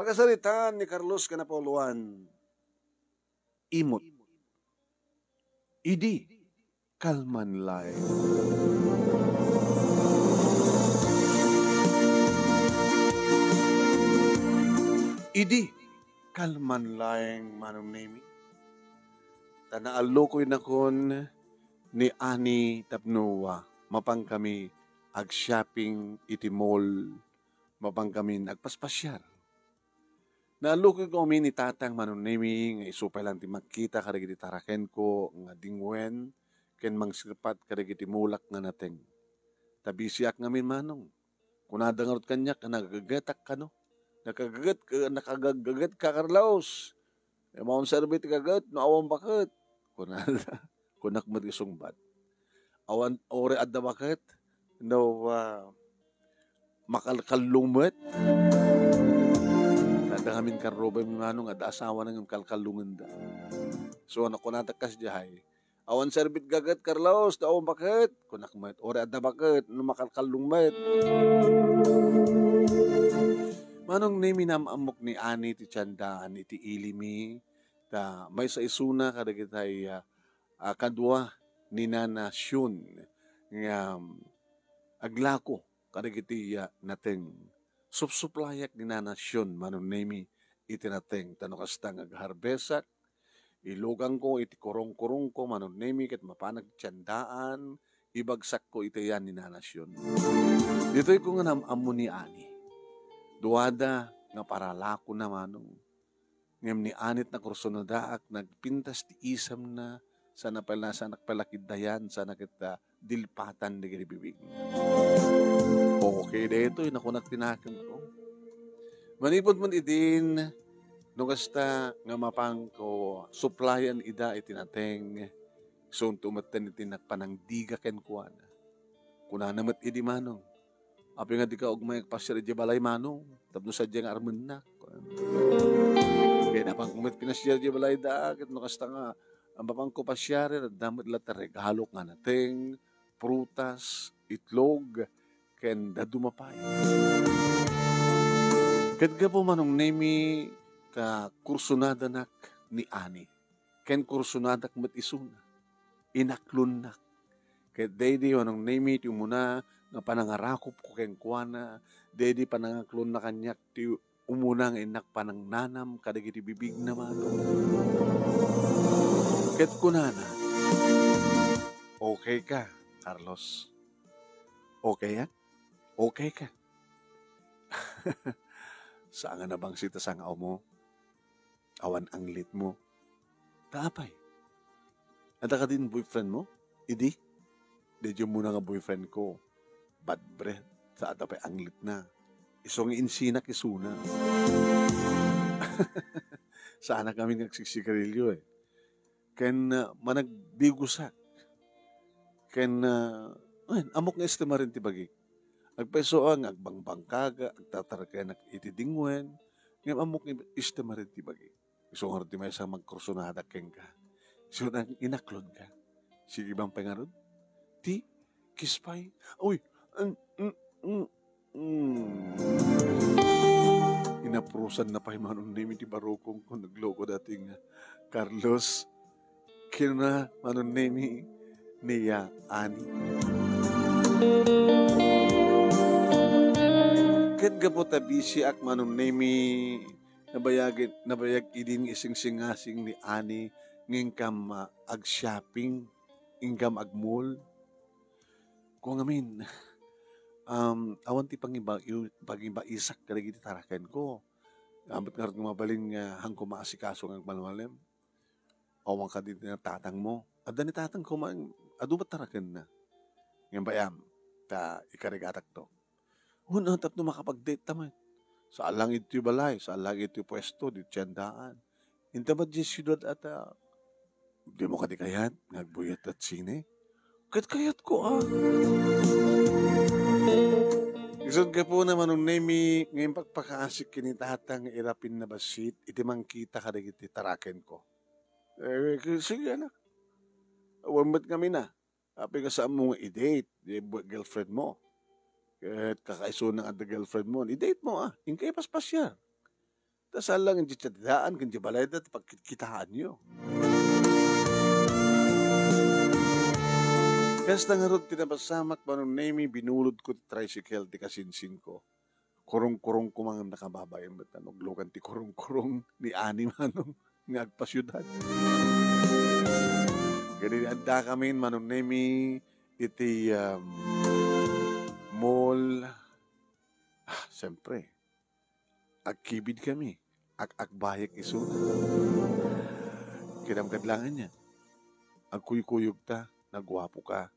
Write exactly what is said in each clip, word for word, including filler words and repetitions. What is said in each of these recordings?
Pakasaritaan ni Carlos ken Apollo Juan, imot. Idi kalman laeng. Idi kalman laeng, Manong Nemi. Ta naallukoy nakon ni Ani tapno, ah, mapankami ag-shopping iti mall, mapankami agpaspasiar. Naallukoy kami ni Tatang, Manong Nemi, nga isu pay lang ti makita kadagiti tarakenko nga dingwen ken mangsirpat kadagiti mulak nga nateng. Ta bisiak ngamin, Manong. Kunada ngarud kaniak nga nagagagetak kano. Nakagaget-, nakagagagetka, Carlos. Awan serbi ti gaget no awan baket. Kunada. Kunak met isungbat. Awan, uray adda baket no, ah, makalkallung met. Adda ngamin karrubay mi, Manong, adda asawana ngem kalkallungenda. So, ano, kunatak kasdiay, "Awan serbit gaget, Carlos, ta awan baket." Kunak met, "Uray adda baket, no makalkallung met." Manong Nemi, naam-ammok ni Ani ti tiandaan iti ili mi, ta maysa isuna kadagitay, ah, ah, kadua ni Nana Shun nga, um, aglako kadagiti, ah, nateng. Supsuplayak ni Nana Shun, Manong Nemi, iti nateng. Ta no kasta nga agharbesak, ilugangko iti kurong-kurongko, Manong Nemi, ket mapanak ti tiandaan, ibagsakko iti ayan ni Nana Shun. Ditoy ko nga naam-ammo ni Ani. Duada nga paralakona, Manong. Ngem ni Ani ti nakursunadaak, nagpintas ti isamna, saan a pala, saanak pala kiddayan, saanak ket, ah, dilpatan dagiti bibig. Okay daytoy, nakunak ti nakemko. Manipud met idin, no kasta nga mapanko suplayan ida iti nateng, isunto metten iti nagpanangdiga kenkuana. Kunana met idi, Manong, "Apay nga dika ugmay agpasiar idiay balay, Manong, tapno sadiay nga armennak?" Ket napanko met pinasiar idiay balayda, ket no kasta nga, a, mapanko pasiaren, adda met latta regalok nga nateng, prutas, itlog, ken dadduma pay. Ket gapu, Manong Nemi, ta kursunadanak ni Ani. Ken kursunadak met isuna. Inaklonnak. Ket daydi, Manong Nemi, ti umuna nga panangarakupko kenkuana, daydi panangaklonna kaniak ti umuna nga innak panangnanam kadagiti bibigna, Manong. Ket kunana, "Okay ka, Carlos? Okay, ah? Okay ka?" Saan nga nabangsit a sang-awmo? Awan anglitmo. Ta apay? Adda kadin boyfriendmo? Idi? Daydi umuna nga boyfriendko, bad breath, sa adda pay anglitna. Isu nga insinak isuna. Saanak ngamin nga agsigsigarilio, eh. Ken, ah, managbigosak. Ken, ah, wen, ammok nga estimaren ti bagik. Agpayso a nga agbangbangkaga, agtatarkayanak iti dingwen, ngem ammok nga estimaren ti bagik. Isu ngarud ti maysa a magkursunadak kenka. Isu nga inaklonka. Sige, bang pay ngarud? Ti kiss pay? Uy, mm, mm, mm, mm. Inaprosanna pay Manong Nemi ti barukongko, nagloko daytoy nga Carlos. Kinuna Manong Nemi ni, ah, Ani. Ket gapu ta bisiak, Manong Nemi, nabayag, nabayag idin nga isingsingasing ni Ani nga inkam, ah, ag-shopping, inkam ag-mall. Kua ngamin, um, awan ti pangiba-, pangibaisak kadagiti tarakenko. Ammok ngarud nga mabalin nga haanko maasikaso nga agmalmalem. Awan kadi ti tatangmo. Adda ni tatangko man, adu met tarakenna. Ngem bay-am, ta ikarigatakto. Wen, tapno makapag-date ta met. Saan lang idtoy balay, saan lang idtoy puesto, di tiendaan. Inta met diay siudad a ta, dimo kadi kayat nga agbuyat iti sine? Ket kayatko, ah. Isut' gapuna, Manong Nemi, nga impakpakaasik ken ni Tatang nga irapin a bassit iti mangkita kadagiti tarakenko. Eh, sige, anak. Awan met ngamin a. Apay nga saanmo nga i-date, di bu-, girlfriendmo? Ket kakaisuna nga adda girlfriendmo, i-datemo, ah. Inkay paspasiar. Ta saan lang iti tiadaan ken iti balayda ti pagkitkitaanyo. Kasta ngarud ti napasamak, Manong Nemy, binulodko ti tricycle ti kasinsinko. Kurong-kurong koma ngem nakababain met, naglukan ti kurong-kurong ni Ani, Manong, nga agpasiudad. Ket idi addakami, Manong Nemy, iti, um, mall, ah, siyempre, agkibidkami, ak-akbayek isuna. Kinam kadlangan niya, agkuykuyogta, naguapoka,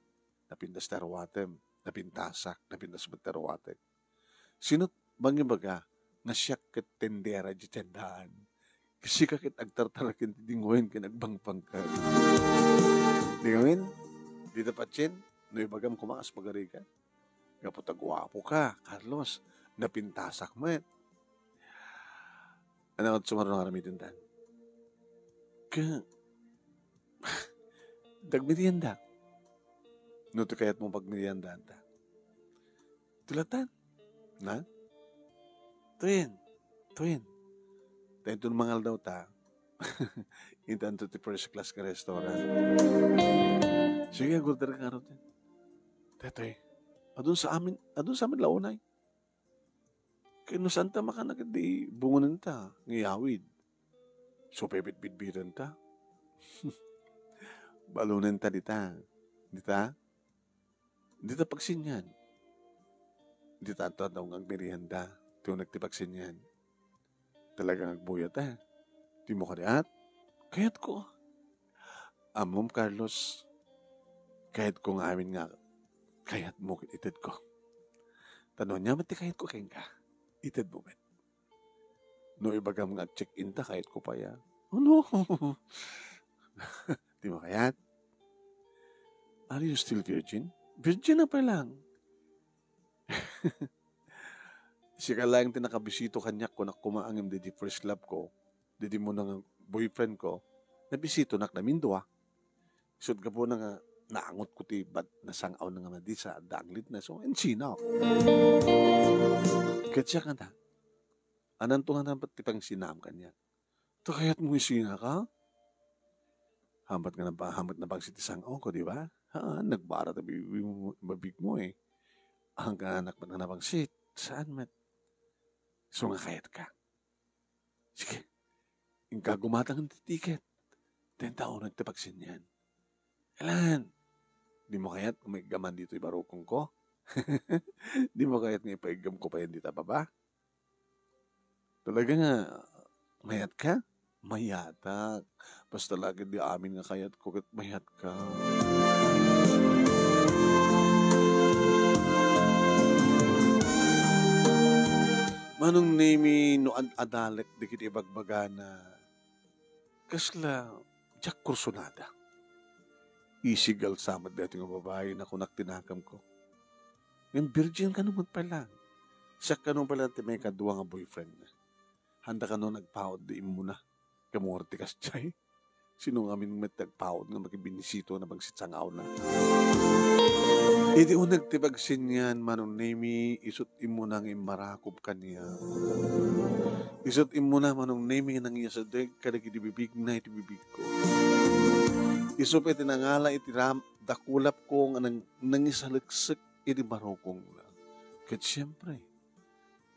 napintas ti aruatem, napintasak, napintas met ti aruatek. Sino't mangibaga nga siak ket tendera iti tiendaan? Sika ket agtartaraken ti dingoen ken agbangpangkad. Di ngamin, dita patien, no ibagam koma kas pagarigan. Gapu ta guapoka, Carlos, napintasak met. Ania nga sumaruno nga aramidenta? Ka, dagmerienda. No ti kayatmo pagmeriendaanta. Tulatan. Na? Tuyen. Tuyen. Ta inton mangaldawta, intanto ti first class nga restaurant. Sige, order ka ngarud. Daytoy. Adun sa amin, adun sa amin la unay. Kay no saanta makan ket di bungonenta nga iyawid. Supay bitbitbitenta. Balonenta dita. Dita? Dita pagsenian. Dita adda nga agmerienda ti uneg ti pagsenian. Talaga nga agbuyat, eh. Dimo kayat? Kayatko. Ammom, Carlos, kayatko nga amin nga kayatmo ket itedko. Ta no ania met ti kayatko kenka, itedmo met. No ibagam nga ag-check-in ta, kayatko pay, ah. Oh, no. Dimo kayat? Are you still virgin? Virgin na pay lang. Sika laeng ti nakabisito kaniak, kunak koma, ngem daydi first love ko, daydi immuna nga boyfriend ko, nabisitonak namindua. Isut' gapuna nga naangotko ti bad-, nasang-awna nga madi sa adda anglitna. So, insinak. Ket siak kanta, ananto nga nabat ti pangsinam kaniak? Ta kayatmo isinaka? Hambat nga naba-, hambat nabangsit ti sang-awko, di ba? Ha, nagbara ta bi-, bi-, babigmo, eh. Ang kananak met nga nabangsit, saan met? So nga kayatka? Sige, inka gumatang ti ticket. Ten taon ti pagsenian. Alan, dimo kayat nga maiggaman ditoy barukongko? Dimo kayat nga ipaiggam ko payen dita baba? Talaga nga, mayatka? Mayatak. Basta la ketdi amin nga kayatko ket mayatka. Manong Nemy, no ad-adalek dagiti ibagbagana, kasla diak kursunada. Isigal sa met daytoy nga babai, nakunak ti nakemko. Ngem virgin kano met pay lang. Siak kano pay lang ti maikadua nga boyfriend na. Handa kano nagpaut di immuna. Kamuar ti kasdiay. Sino ngamin met ti agpaut nga makibinisito na bangsit sang-awna? Iti uneg ti pagsenian, Manong Nemy, isut' immuna nga immarakup kaniak. Isut' immuna, Manong Nemy, nga nangiyasadeg kadagiti bibigna iti bibigko. Isu pay ti nangala iti ram-, dakulapko nga nang-, nangisaleksek iti barukongna. Ket siempre,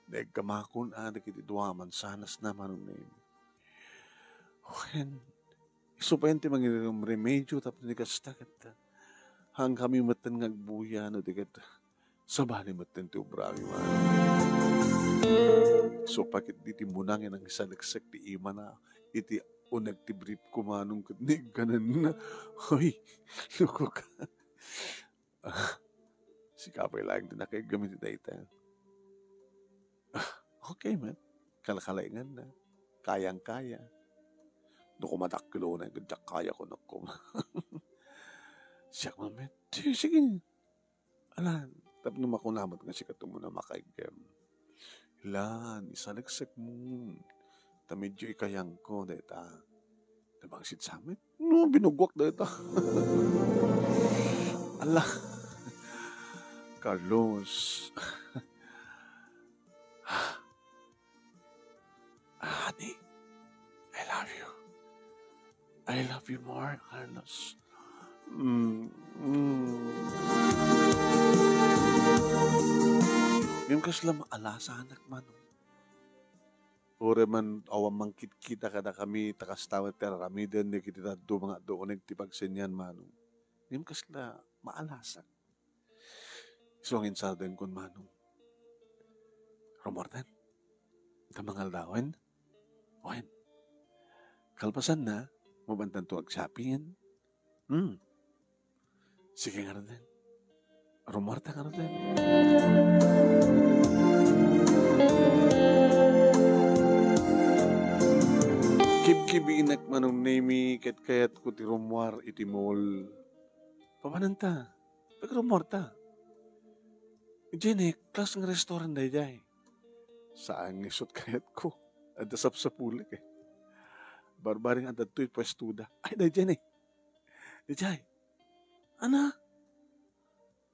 naiggamakon a dagiti dua a mansanasna, Manong Nemy. Wen, isu pay ti mangiremremedio tapno di kasta ket, ah, haankami metten nga agbuya no di ket sabali metten ti obrami, Manong. Isu pay ket di ti immuna nga nangisaleksek ti imana iti uneg ti brief ko, Manong, ket naiggananna. Hoy, loko ka. Sika pay laeng ti nakaiggam iti dayta. Ah, okay met. Kalkalainganna. Kayang-kaya. No kumadakkel unay, diak kaya, kunak koma. Siak man met. Sige, sige. Alan, tapno makuna met nga sika met a makaiggam. Lan, isaleksek mo. Ta medyo ikayangko dayta. Nabangsit sa met. No, binugwak dayta. Ala. Carlos. Ani, I love you. I love you more, Carlos. Mm, mm. Ngem kasla maalasanak, Manong. Uray man awan mangkitkita kadakami, ta kasta met ti ar-aramiden dagiti dadduma nga adu uneg ti pagsenian, Manong. Ngem kasla maalasak. Isu nga insadenko, Manong. Rumuartan. Ta mangaldawen. Wen. Kalpasanna, mabantanto ag-shopping. Hmm. Sige ngaruden. Rumuarta ngaruden. Kibkibiinak, Manong Nemi, ket kayatko ti rumuar iti mall. Papananta? Pag rumuarta? Jenny, klas nga restaurant daydiay. Saan nga isut' kayatko. Adda sapsapulek, eh. Barbareng adda toy puestoda. Ay, daydiay ni. Daydiay. Ana?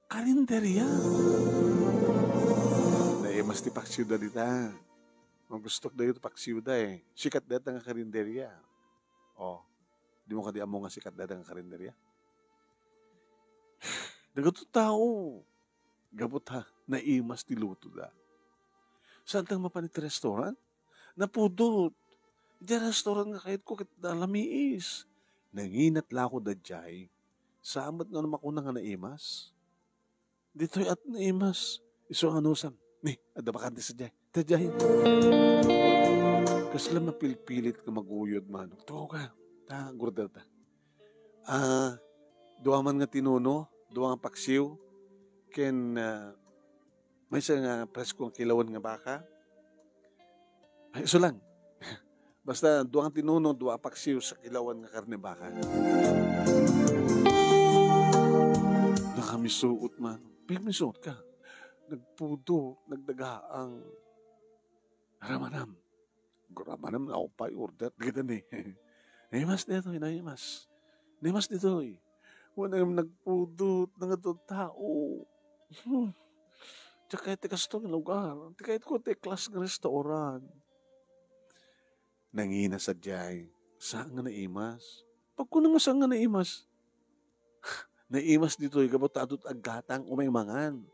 Karinderia. Naimas ti paksiwda dita. Ang gusto ko dito paksiwda, eh. Sikat data nga karinderia. Oh. Di mo kadi amo nga sikat data nga karinderia? Dagito tao. Gapu ta, naimas ti lutoda. Saan tang mapan iti restaurant? Napudot. Iti restaurant nga kayatko ket nalamiis. Nanginat la ako daydiay. Saan met nga makuna nga naimas? Ditoy at naimas. Isu nga anusam. Ni, adda bakante sadiay. Daydiay. Kasla mapilpilit nga maguyod, Manong. Tugaw ka. Ta, gurda ta. Ah, dua man nga tinuno, dua nga paksiw, ken, ah, maysa nga presko nga kilawan nga baka. Ay, isu lang. Basta, dua nga tinuno, dua nga paksiw sa kilawan nga karne baka. Nakamisuot, Manong. Pigmisuot ka. Nagpudo, nagdagaang. Aram-aram. Guramanam na upay order. Dagita ni. Naimas ditoy, naimas. Naimas ditoy. Wala nagpudot, nangadto tao. Hmm. Tsaka ti kasto nga lugar. Ti kayat ko ti klas nga restaurant. Nangina sadiay. Saan nga naimas? Pagkuna nga saan nga naimas? Naimas ditoy, gapu ta adut aggatang umay mangan.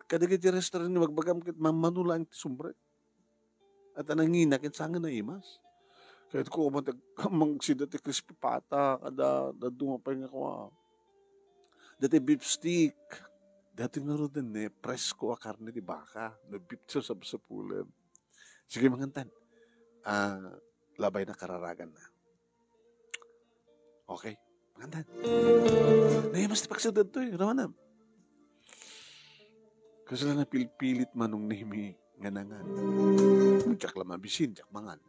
Kadagiti restaurant nga bagbagam ket mammano laeng ti sumrek. At nangina ket saan nga naimas. Kayat ko man ti ag-, mangsida ti crispy pata, kada dadduma pay nga kua. Dati beef steak. Dati ngaruden ni presko a karne ti baka. No beef sa sapsapulen. Sige, mangantan. Ah, labay na kararagan na. Okay. Mangantan. Naimas ti paksiw datoy, ramanam. Kasla napilpilit Manong Nemi nga nangan. Diak la mabisin, diak mangan.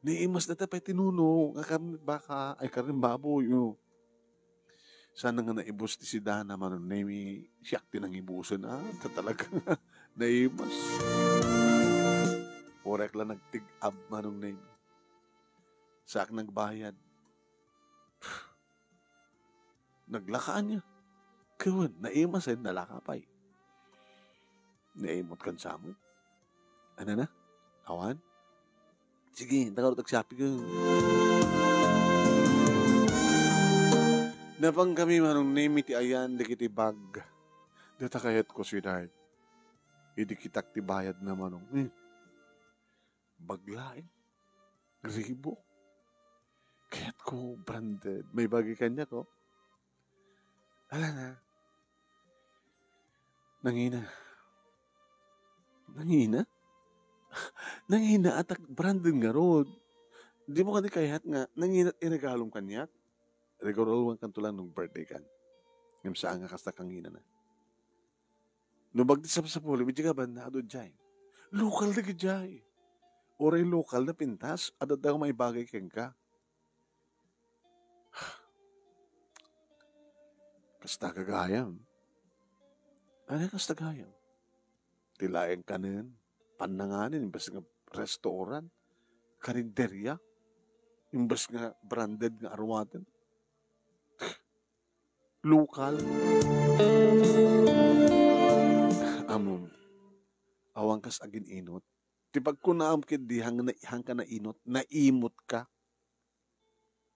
Naimas data pay tinuno nga karne baka, ay karne baboy, oh. Sana nga naibus ti sidana, Manong Nemi, siak ti nangibusen, ah, ta talaga nga naimas. Orek la nagtig-ab, Manong Nemi. Saak nagbayad. Naglakaan niya. Kawan, naimas ay nalaka pay. Naimot kan samun. Ano na? Awan? Sige, tagarot agsapi ko. Napang kami Manong Nemi ti ayan, dagiti bag. Data kayat ko, sweetheart. Idi kitak ti bayad na Manong. Hmm. Bag laeng. Reebok. Kayat ko branded. May bagay kanya ko. Ala na. Nangina. Nangina? Nangina at ag-, branded ngarud. Di mo kadi kayat nga, nangina at iregalom kaniak? Regaluan kanto lang nung birthday kan. Ngem saan nga kasta kangina na. No bagdi sapsapuli, medyo ka banda, adu jay. Lokal da jay. Oray lokal na pintas, adda da maibagay kenka. Kasta gagayam. Ano kasta gayam? Ti laeng kanen, pannanganen, imbes nga restaurant, karinderya, imbes nga branded nga arumaten. Lokal. Amom, awan kas agin-inot, Ti pagkunaam ketdi, hang-, hangka nainot, naimot ka.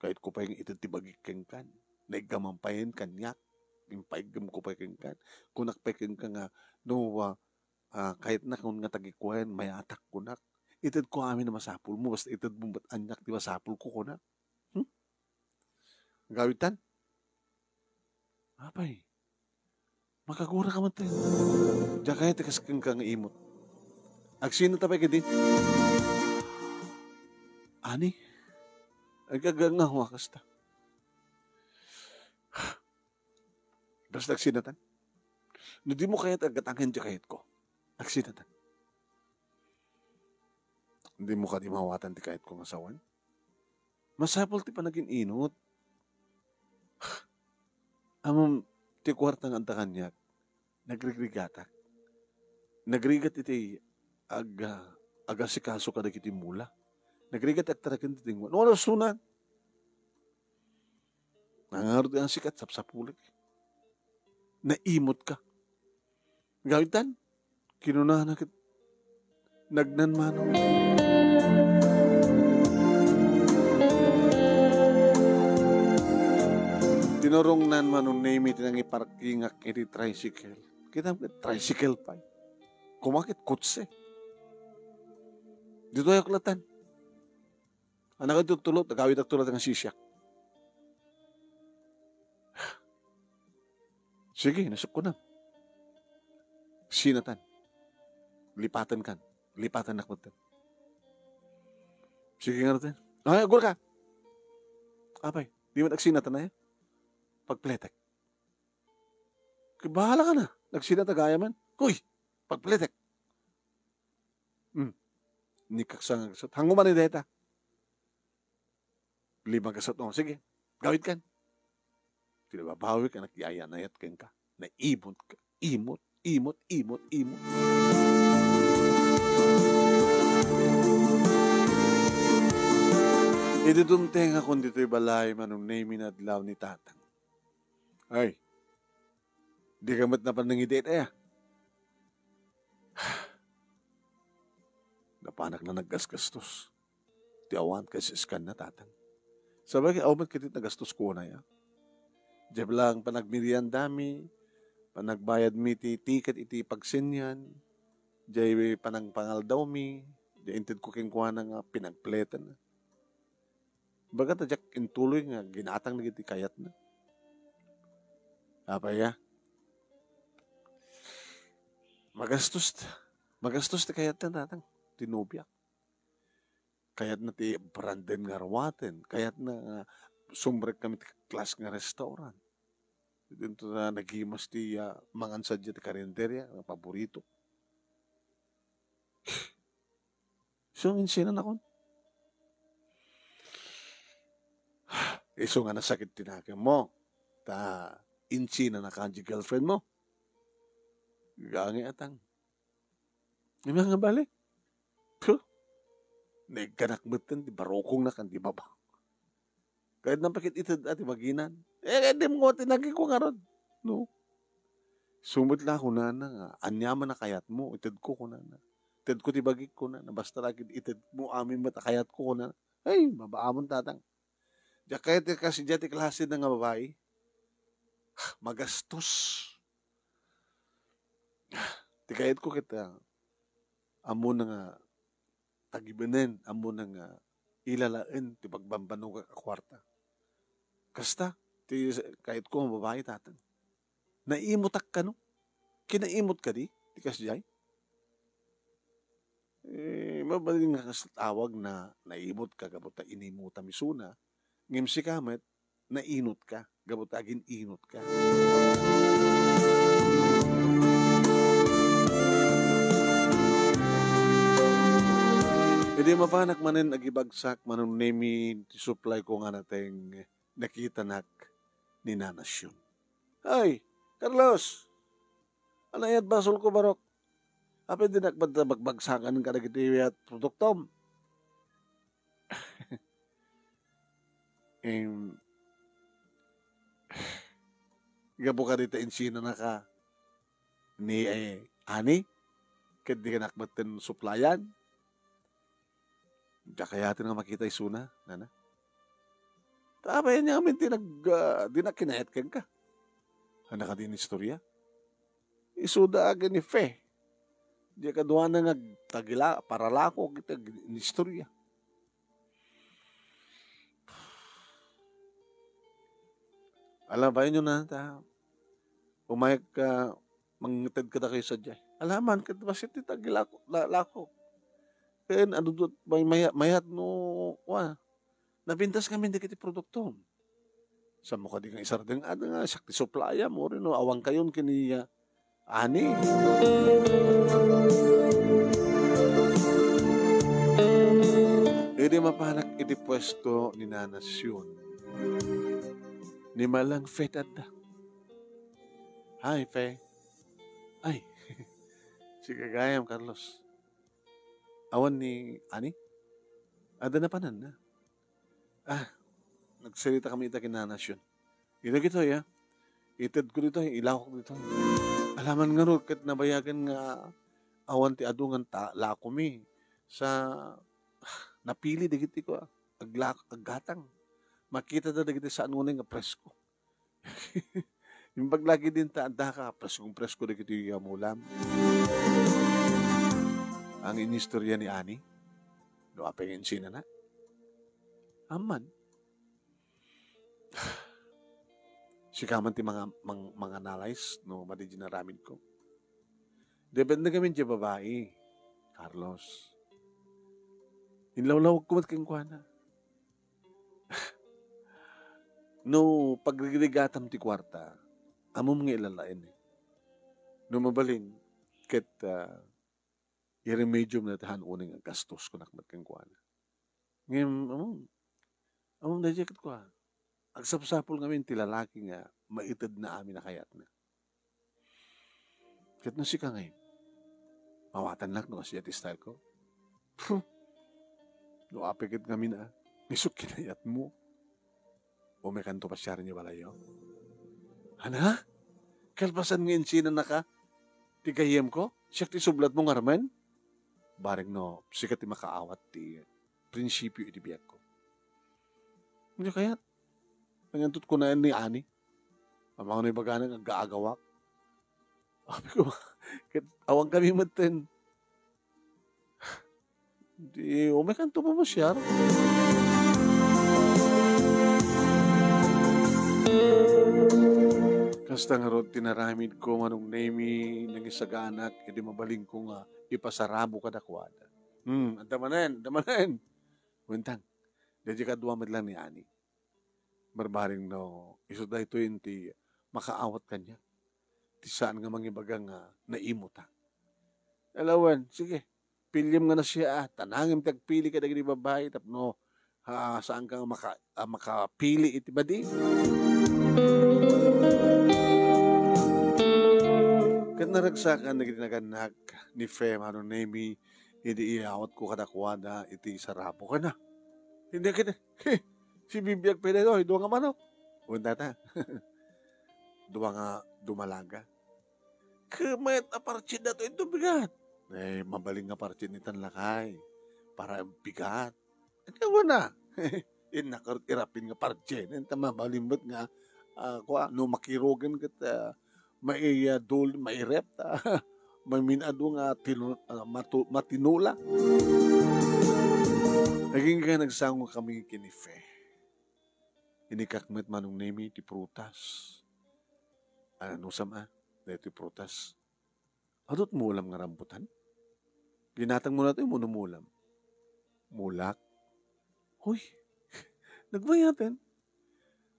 Kayatko pay nga ited ti bagik kenka. Naiggaman pay kaniak. Impaiggem ko pay kenka. Kunak pay kenka nga, no, ah, ah, kayatnakon nga tagikuaen, mayatak kunak. Itedko amin a masapulmo, basta itedmo met aniak ti masapulko, kunak. Hmm? Gawitan? Apay, makaguraka met. Diak kayat ti kas kenka nga imot. Agsinata pay ketdi. Ani? Agagangawak kasta. Basta agsinatan. No dimo kayat aggatangen ti kayatko, agsinatan. Dimo kadi maawatan ti kayatko nga sawen? Masapul ti panagin-inot. Ammom, ti kuarta nga adda kaniak, nagrigrigatak. Nagrigat iti ag-, agasikaso kadagiti mula. Nagrigat ti agtaraken ti tingwa. No, ano sunan? Nangarud nga sikat, sapsapulek. Naimot ka. Gawitan, kinunana ket nagnanmano. Tinurongnan Manong Nemi ti nangiparkingak iti tricycle. Kita, tricycle pay. Kumakit kotse. Ditoy ak latan. Anak iti tulo, tagawidak tulo nga sisiak. Sige, nasukkunam. Sinatan. Lipaten kan. Lipaten nak metten. Sige nga natin. Ay, agul ka. Apay, di man agsinatan na yan. Pagpletek. Bahala ka na. Nagsinat agayaman. Kuy, pagpletek. Hmm. Ni kaksa nga gasat. Hango man ni deta. Lima gasat. Oh, sige. Gawid kan. Ti nababawi ka, nagyayanayat kenka. Naimot ka. Imot, imot, imot, imot. Idi dumtengakon ditoy balay, Manong Nemi, adlaw ni Tatang. Ay, di ka met napan nangidit, eh. Napanak na naggasgastos. Ti awan kas iskan na, Tatang. Sabagay, awan met ket nagastos ko na ya. Diay lang panagmeriendami, panagbayadmi ti tiket iti pagsenian, diay panangpangaldawmi, diay inted ko kenkuana nga pinagpletan. Baga ta diak intuloy nga ginatang dagiti kayatna. Apay a? Magastos, magastos ti kayatna, Tatang. Ti nobiak. Kayatna ti branded nga ruaten. Kayatna nga sumrek kami ti class nga restaurant. Dito na nagimas ti, ah, mangan sadiay ti karinderya nga paborito. So, insinanakon. Isu nga nasakit ti nakemmo. Ta insinanaka diay girlfriend mo. Gangi atang. Ima nga bale. Puh. Naigganak metten ti barukongna kan di baba. Kayatna pay ket ited a ti maginan. Eh, kayat di mo ti naging ko ngarud. No? Sumut la kunana nga, aniaman a kayatmo, itedko kunana. Itedko ti bagik kunana. Basta lagi itedmo amin met a kayatko kunana. Ay, mabaamon, Tatang. Diak kayat ti kas-, diay ti klase na nga babae. Magastos. Ti kayatko ket, ah, ammona nga tagibenen, ammona nga ilalaen ti pagbambanogak a kuarta. Kasta, ti kayatko nga babae, Tatang. Naimutak kano? Kinaimut kadi ti kasdiay? Eh, mabalin nga kas awag na naimut ka gapu ta inimutam isuna, ngem sika met, nainut ka gapu ta agin-inut ka. Idi mapanak manen agibagsak, Manong Nemi, ti supply ko nga nateng nakitanak ni Nana Siun. Ay, Carlos! Anayat basol ko, barok? Apay dinak bagbagsakan kadagiti yat produktom? Em, gapu kadi ta insinanaka ni, eh, Ani? Ket di ka nakbatten supplyan? Diak kayaten nga makita isuna, nana. Ta apay ania ngamin ti nag-, ah, di na kinayat kenka? Ania kadi nga istorya? Isuda ken ni Fe. Diak kaduana nga agtagila-, paralako iti ag-, istorya. Ala, bayanyo na, ta umayka, mangited kadakayo sadiay. Ala man, ket bassit ti tagilako, la-, lako. Ken adu, may-, maya-, mayat no, wa, napintas ngamin dagiti produkto. Sammo kadi nga isardeng, adu nga, siak ti supplier mo, rin, no, awan kayon kini, ah, ani. Idi mapanak iti puesto ni Nana Siun, ni Malang Fe adda. Hi, Fe. Ay, si gagayam, Carlos. Awan ni Ani? Adda napananna. Ah, nagsarita kami ita ken Nana Siun. Ita ditoy, ah. Itedko ditoy, ilakok ditoy. Ala man ngarud, ket nabayagan nga awan ti adu ngan ta-, lakomi. Sa, napili dagiti ko, ah, aglak-, aggatang. Makita da dagiti saan unay nga presko. Imbag lagi din ta, adda ka, preskong-presko dagiti, ah, mulam. Ang inistorya ni Ani, no apay nga insinana? Amman. Sika man ti mga, mang-, manganalyze no madi dinaramid ko. Depende kami di babae, Carlos. Inlawlawag ko met kenkuana. No pagrigrigatam ti kuarta, ammom nga ilalaen, eh. No mabalin, ket, ah, iremediom na ti han unay nga gastos kunak met kenkuana. Ngem, ammom, ammom daydiay ket kua, agsapsapul ngamin ti lalaki nga maitedna amin a kayatna. Ket no sika ngay, mawatannak no kasdiay ti style ko. Huh. No apay ket ngamin a, isu kinayatmo. Umekanto pasiaren iti balayyo. Ana? Kalpasan nga insinanaka ti gayyemko? Siak ti sublatmo ngarud? Bareng no, sika ti makaawat ti prinsipio iti biagko. Ania kayat? Nangan ket kunaen ni Ani. Amangan no ibagana nga aggaagawak. Apay ko, ket awan kami metten. Di, umekanto pamasiar. Kasta ngarud ti naramid ko, Manong Nemi, nangisaganaak, idi mabalin ko nga ipasarabo kadakuada. Hmm, adda manen, adda manen. Untang, daydiay kadua met lang ni Ani. Barbareng no, isu daytoy ti makaawat kaniak. Ti saan nga mangibaga nga naimutak. Ala wen, sige, piliem nga nasia, ah, ta nangem ti agpili kadagiti babai tapno, ah, saanka nga maka-, ah, makapili iti badi. Ket naragsakan dagiti nagannak ni Fe, Manong Nemi, idi iyawatko kadakuada iti sarabo. Kana, "Hindi kita, sibibiag pay daytoy, dua nga manok." Untata. Dua nga dumalaga. Ket mayat a partie daytoy, inton bigat. Eh, mabalin nga partie itan, lakay. Para bigat. Ket wen a. Innak ngarud irapin nga partie. Enta mabalin met nga, ah, kua, no makirugen ket, ah, mai-, ah, dul-, mairep ta. Mamin-adu nga tinu-, ah, matu-, matinula. Agingga nagsangokami ken ni Fe. Inikak met, Manong Nemi, ti prutas. Anusam a, daytoy prutas. Adut mulam nga rambutan? Ginatangmo daytoy wenno mulam? Mulak? Hoy, nagbayaten.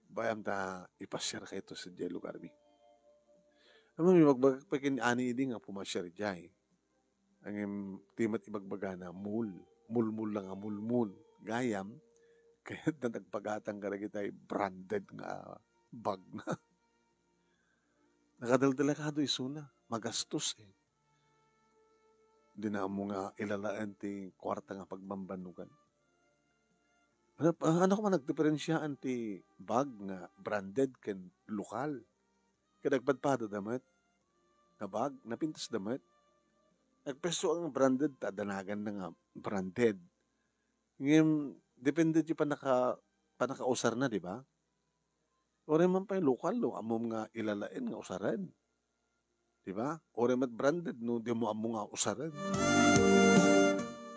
Bayam ta ipasiarka ito sadiay lugarmi. Ammom, ibagbagak pay ken ni Ani idi nga pumasiar idiay. Ngem, ti met ibagbagana, mul. Mulmul la nga mulmul. Gayam, kayatna nagpagatang kadagiti branded nga bag na. Nakadaldelikado isuna, magastos, eh. Dina ammo nga ilalaen ti kuarta nga pagbambannogan. Ano, ah, ano koma nagdiferensiaan ti bag nga branded ken lokal? Ket agpadpadada met nga bag, napintasda met. Agpeso nga branded ta danaganna nga branded. Ngem, depende ti panaka-, panakausarna, di ba? Uray man pay lokal, no? Ammom nga ilalaen nga usaren. Di ba? Uray met branded, no? Dimo ammo nga usaren.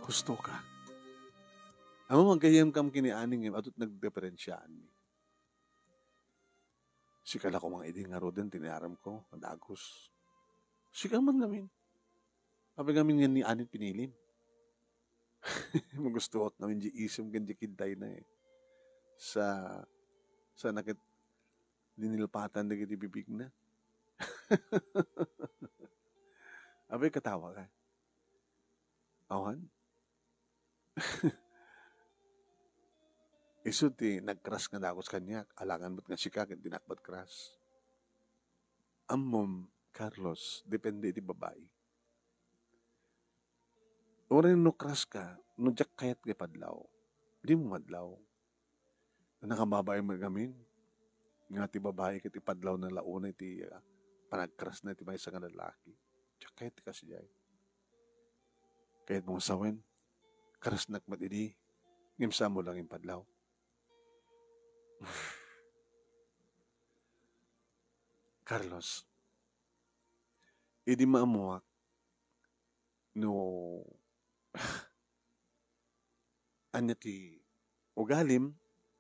Husto ka. Ammom, gayyem kam kini ani ngem, adu ti nagdiferensiaanmi. Sika la koma idi ngaruden ti nayaramko, dagus. Sika man ngamin. Apay ngamin nga ni ani ti pinilim? Magustoak ngamin di isem ken di kidayna, eh. Sa, sa naket dinilpatan dagiti bibigna. Apay katawa ka? Awan? Isu ti nag-crush nga dagus kaniak, alangan met nga sika ket dinak met crush. Ammom, Carlos, depende iti babai. Uray no crush ka, no diak kayat nga ipadlaw, dimo madlaw. Nakababain met ngamin nga ti babai ket ipadlawna la unay ti, ah, panag-crushna iti maysa nga lalaki. Diak kayat ti kasdiay. Kayatmo nga sawen, crushnak met idi, ngem saanmo lang impadlaw. Carlos, idi maammuak no ania ti ugalim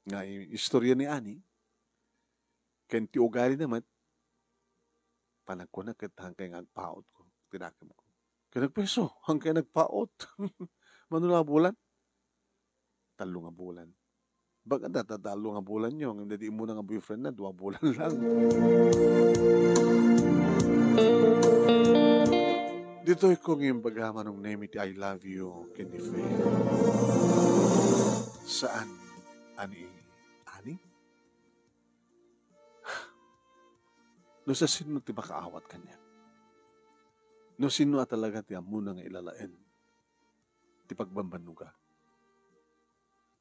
nga i-, istorya ni Ani, ken ti ugalina met, panagkunak ket hankay nga agpautko, tinakemko. Ket nagpeso, hankay nagpaut. Mano la a bulan? Tallo nga bulan. Baga data tallo nga bulan yo, ngem dadi immuna nga boyfriend na, dua bulan lang. Ditoy ko nga imbaga, Manong Nemi, ti I love you ken ni Fe. Saan a ni Ani? No siasino ti makaawat kaniak? No sino a talaga ti ammona nga ilalaen ti pagbambannoga?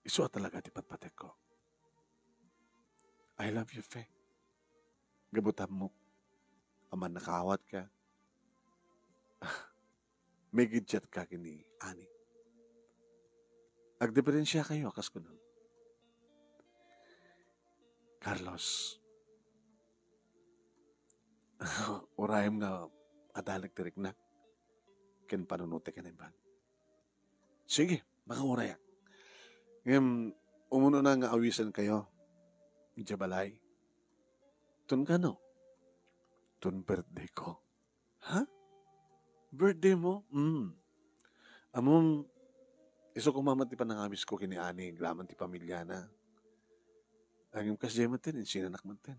Isu a talaga ti patpatekko. I love you, Fe. Gapu ta ammok a mannakaawat ka. Migiddiat ka ken ni Ani. Agdiferensiakayo, kas kuno. Carlos, urayem nga adalek ti riknak ken panunotek ken imbag. Sige, makaurayak. Ngem, umunona nga awisenkayo idiay balay. Ton kano? Ton birthday ko. Ha? Birthday mo? Mm. Ammom, isu koma met ti panangawisko ken ni Ani, agraman ti pamiliana. Ngem kasdiay metten, insinanak metten.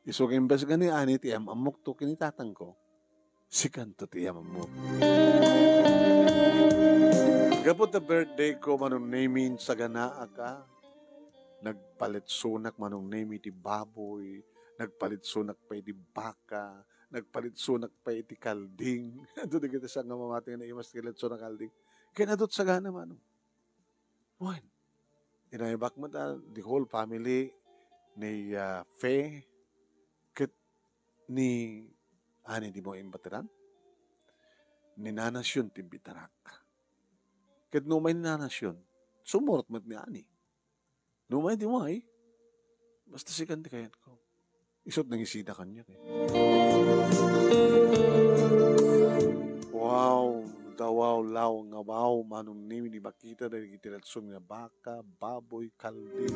Isu nga imbes nga ni Ani ti am-ammokto ken ni tatangko, sikanto ti am-ammok. Gapu ta birthday ko, Manong Nemi, insaganaak a. Nagpalitsonak, Manong Nemi, ti baboy, nagpalitsonak pay ti baka, nagpalitsonak pay ti kalding. Adu dagiti sa nga mamati nga naimas ti litson a kalding. Ken adu ti sagana, Manong. Wen, inaybak met a, the whole family ni, ah, Fe ket ni Ani, dimo imbateran? Ni Nana Shun ti imbitarak. Ket no umay ni Nana Shun, sumurot met ni Ani. No umay, di umay. Basta sikan ti kayatko. Isut' nangisida kaniak, eh. Wow, dawaw, law, nga wow, Manong Nemi, ni makita dagiti litson nga baka, baboy, kalding.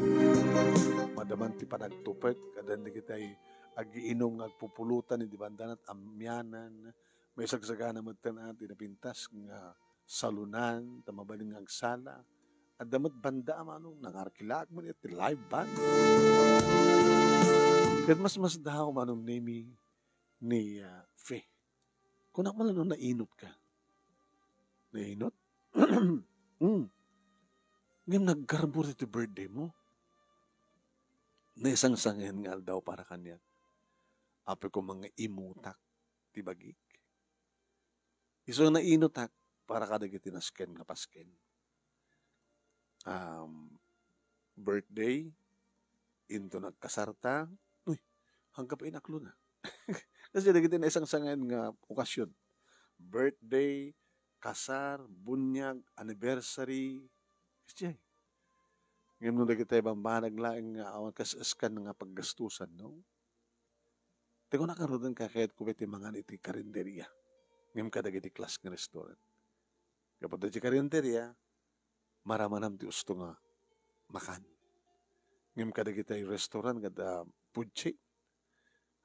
Madaman ti panagtupek, addan dagiti agiinum nga agpupulutan idi bandana, amianan. Maisagsagana metten a ti napintas nga salunan, ta mabalin nga agsala. Adda met banda a Manong, nangarkilaak met iti live band. Ket masmasdaaw, Manong Nemi, ni, ah, Fe. Kunak man la no nainot ka. Nainot? Mm. Ngem naggarbo ti birthday mo. Naisangsangen nga aldaw para kaniak. Apay koma nga imutak ti bagik. Isu nga nainotak para kadagiti nasken nga pasken. Um, birthday, inton agkasarta, uy, hangka pa inaklona. Kasi dagiti naisangsangen nga okasyon. Birthday, kasar, bunyag, anniversary, Kasdiay. Ngem no dagiti bambanag laeng nga awan kas-, askan nga paggastusan, no? Ti kunak ngaruden, kakayatko pay ti mangan iti karinderia. Ngem kadagiti class nga restaurant. Gapu ta iti karinderia, maramanam ti usto nga makan. Ngem kadagiti restaurant, kada food chain,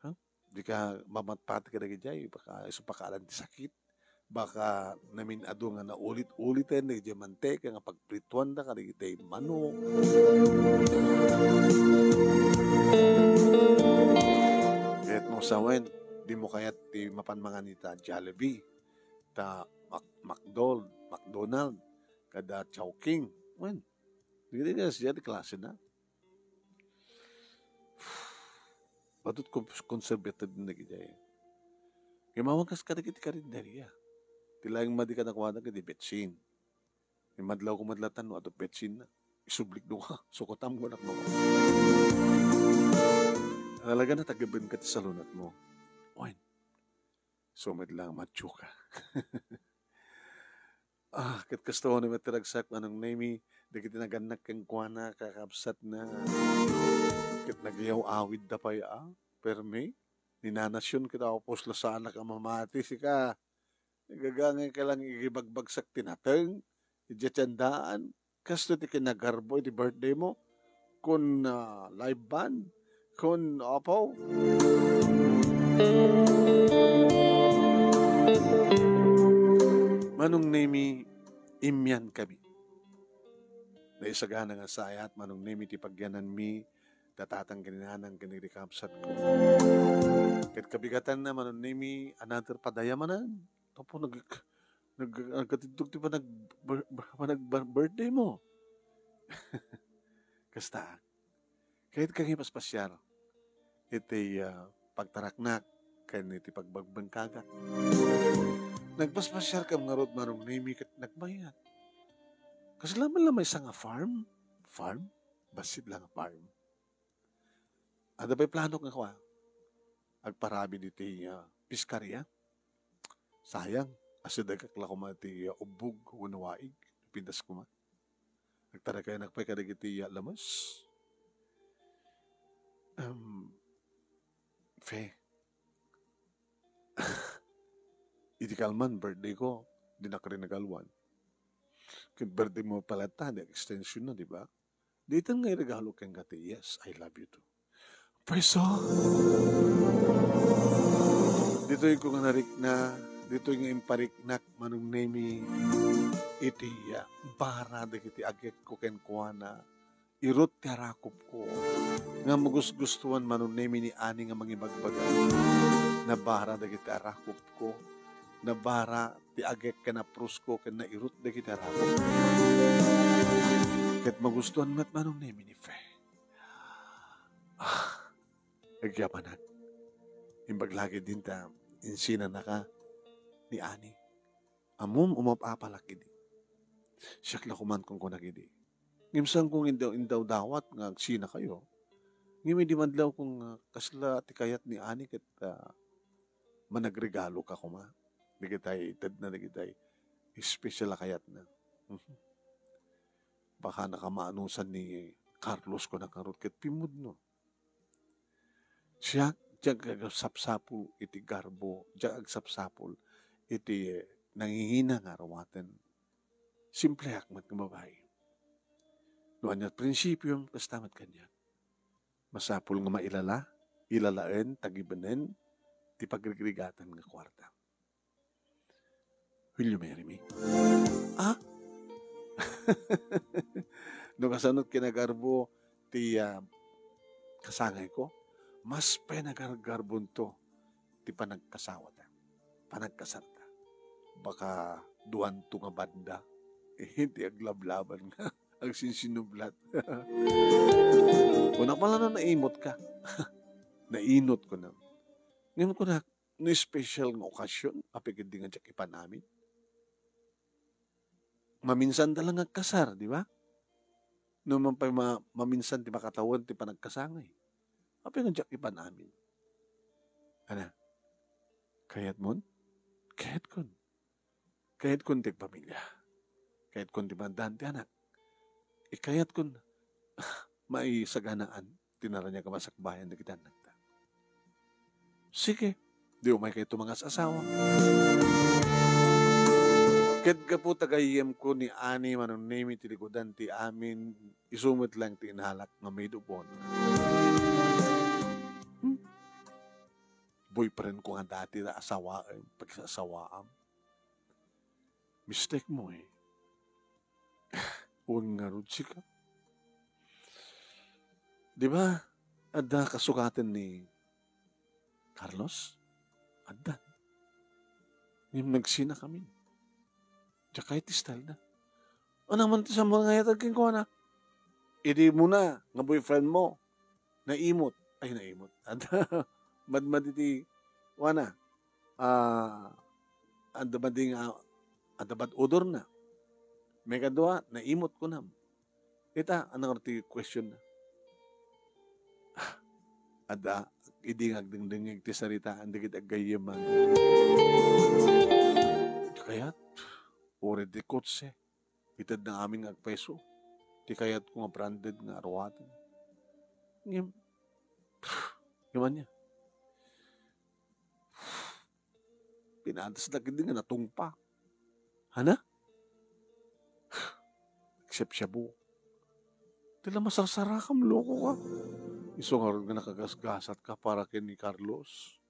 ha? Dika mamatpati kadagiti, baka isu pakaalan ti sakit. Baka namin-adu nga naulit-uliten dagiti manteka nga pagprituanda kadagiti manok. Ket no sawen, dimo kayat ti mapan mangan ita Jollibee, ta Mac-, McDo-, McDonald, kada Chowking. Wen, dagiti nga siya ti klasena. Batut kon-, conservative dagiti. Ngem awan kas kadagiti karinderia. Ti laeng madi kadakuada ket ti betsin. Ngem madlawko met latta no adu betsin na. Isublik do ka. Sukotam ko nak mo. Talaga na tagiben ka ti salunat mo. Oy. So, met lang, matyo ka. Ah, ket kastoy ni met ti ragsak, Manong Nemi, dagiti nagannak kenkuana, kakabsatna. Ket nagyaw-awidda pay, ah, permi. Ni Nanasion ket awa puslo sana ka mamati, sika. Nagagangay ka lang igibagbagsak ti nateng, idiay tiendaan. Kastoy ti kinagarbo iti birthday mo. Kun, ah, live band. Kun, apo. Manong Nemi, imyan kami. Naisagana nga sayat, Manong Nemi, ti pagyananmi, ta tatang ken nanang ken dagiti kabsatko. Ket kabigatanna, Manong Nemi, another padayamanan. Tapno nag-, nag-, nagkatindog ti panag-, bir-, panag-, bir-, birthday mo. Kasta, kayat ka nga ipaspasiar iti, ah, pagtaraknak ken iti pagbagbengkagak. Nagpaspasiar ka ngarud, Manong Nemi, ket nagmayat. Kasla man la maysa nga farm? Farm? Bassit la nga farm. Adda pay planok nga kua, agparabid iti, ah, piskaria. Sayang, asidegak la koma ti, ah, ubbog wenno waig, pinas koma. Agtarakayanak pay kadagiti, ah, lames. Em, Fe, iti kalman, birthday ko, dinak rinagaluan. Ket birthday mo pay latta, di extension na, di ba? Dayta nga iregalo kenka ti "Yes, I love you too." Pweso! Ditoy ko nga narikna, ditoy nga impariknak, Manong Nemi, iti, ah, bara dagiti agekko kenkuana, irut ti arakupko. Nga magusgustuan, Manong Nemi, ni Ani nga mangibagbaga, nabara dagiti arakupko, nabara ti agek ken aprusko ken nairut dagiti arakupko. Ket magustuan met, Manong Nemi, ni Fe. Ah, agyabanak. Imbag la ketdin ta insinanaka ni Ani. Ammom, umap-apalak idi. Siak la koman kunkunak idi. Ngem saanko nga indaw-, indawdawat nga agsinakayo. Ngem idi madlawko nga kasla ti kayat ni Ani ket, ah, managregaloka koma. Dagitay, itedna dagitay special a kayatna. Mhm. Baka nakamaanosan ni Carlos kunak ngarud ket pimmudno. Siak, diak agsapsapul iti garbo, diak agsapsapul iti nangingina nga arumaten. Simpleak met nga babai. No ania ti prinsipiom, kasta met kaniak. Masapul nga mailala, ilalaen, tagibenen ti pagrigrigatan nga kuarta. Will you marry me? Ah? No kasano ti kinagarbo ti, ah, kasangayko, mas pinagargarbonto ti panagkasawata, panagkasarta. Baka duanto nga banda, eh, ti aglablaban nga agsinsinublat. Kunak pala no naimot ka. Nainot ko na. Ngem kunak, no special nga okasyon, apay ketdi nga diak ipan-amin? Maminsan da lang agkasar, di ba? No man pay ma-, maminsan ti makatawen ti panagkasangay. Apay nga diak ipan-amin? Ana, kayatmon? Kayatkon. Kayatkon ti agpamilya. Kayatkon ti maaddan ti anak. Kayatkon maisaganaan ti naraniag a masakbayan dagiti annakta. Sige, di umaykayto mangas-asawa. Ket gapu ta gayyemko ni Ani Manong Nemi ti likudan ti amin, isu met laeng ti inalak nga maid of honor. Hmm? Boyfriend ko nga dati ta asawaem, pagsasawaam. Mistake mo eh. Wen ngarud sika. Di ba, adda kasukaten ni Carlos? Adda. Ngem nagsinakamin. Diak kayat ti style na. Ania man ti saan mo nga iyatek kenkuana? Idi mo na nga boyfriend mo, naimot. Ay, naimot. Adda, madmadi ti, wana, ah, adda madi nga, adda bad odor na. Maikadua, naimot kunam. Ita, ania ngarud ti question na? Adda, idi nga agdengdengngeg ti saritaan dagiti aggayyeman. Kayat, uray ti kotse, itedna amin nga agpeso. Ti kayatko nga branded nga aruaten. Ngem, ngem ania? Pinadas na ketdi nga natungpa. Ania? Nagsiyapsiyabu. Ti la masarsarakam, loko ka. Isu ngarud nga nakagasgasatka para ken ni Carlos.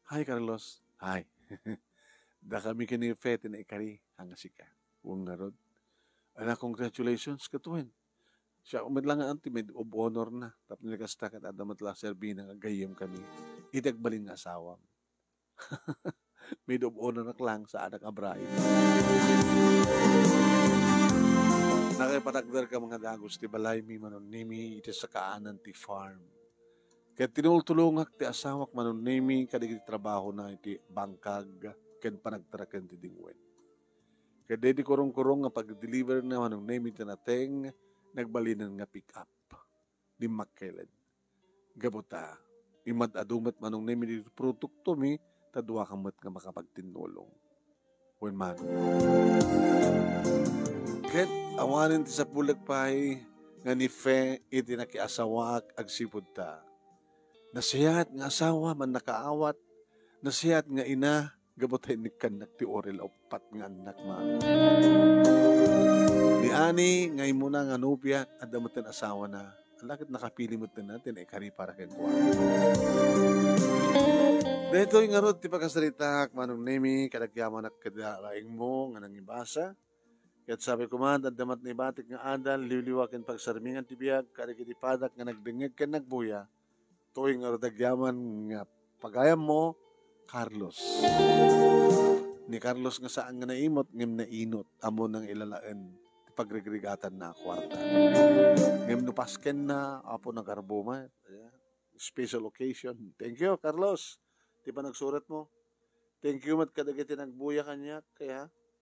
Hi, Carlos. Hi. Dakami ken ni Fe ti naikari, ania sika. Wen ngarud. Ala, congratulations, ket wen. Siak met la nga ti maid of honor na. Tapno kasta ket adda met la serbina nga gayyem kami. Iti agbalin nga asawam. Maid of honor nak lang, saanak a bride. Nakaipatakder ka mga dagus ti balaymi, Manong Nemi, iti sakaanan ti farm. Ket tinultulongak ti asawak, Manong Nemi, kadagiti trabahona iti bangkag ken panagtaraken ti dingwen. Ket daydi kurongkurong nga pagdeliver na, Manong Nemi, ti nateng, nagbalinen nga pick-up. Dimmakkel. Gapu ta, imad-adu met, Manong Nemi, ditoy produktomi, ta duaka met nga makapagtinnulong. Wen, Manong. Ket awanen ti sapulek pay nga ni Fe iti nakiasawaak agsipud ta. Nasiat nga asawa, mannakaawat, nasiat nga ina, gapu ta innikkannak ti uril a uppat nga annak, Manong. Ni Ani nga immuna nga nobiak, adda metten asawana. Ala ket nakapili metten na ti naikari para kenkuana. Daytoy ngarud ti pakasaritaak, Manong Nemi, kadagyamanak ket laengmo nga nangibasa. Ket sabi koma, adda met naibatik nga adal, liwliwa ken pagsarmingan ti biag kadagiti padak nga nagdengngeg ken nagbuya. Toy ngarud agyaman nga pagayammo, Carlos. Ni Carlos nga saan nga naimot, ngem nainot, ammona nga ilalaen ti pagrigrigatanna a kuarta. Ngem no paskenna, apo, nagarbo met. Ayan. Special occasion. Thank you, Carlos, ti panagsuratmo. Thank you met kadagiti nagbuya kaniak, kaya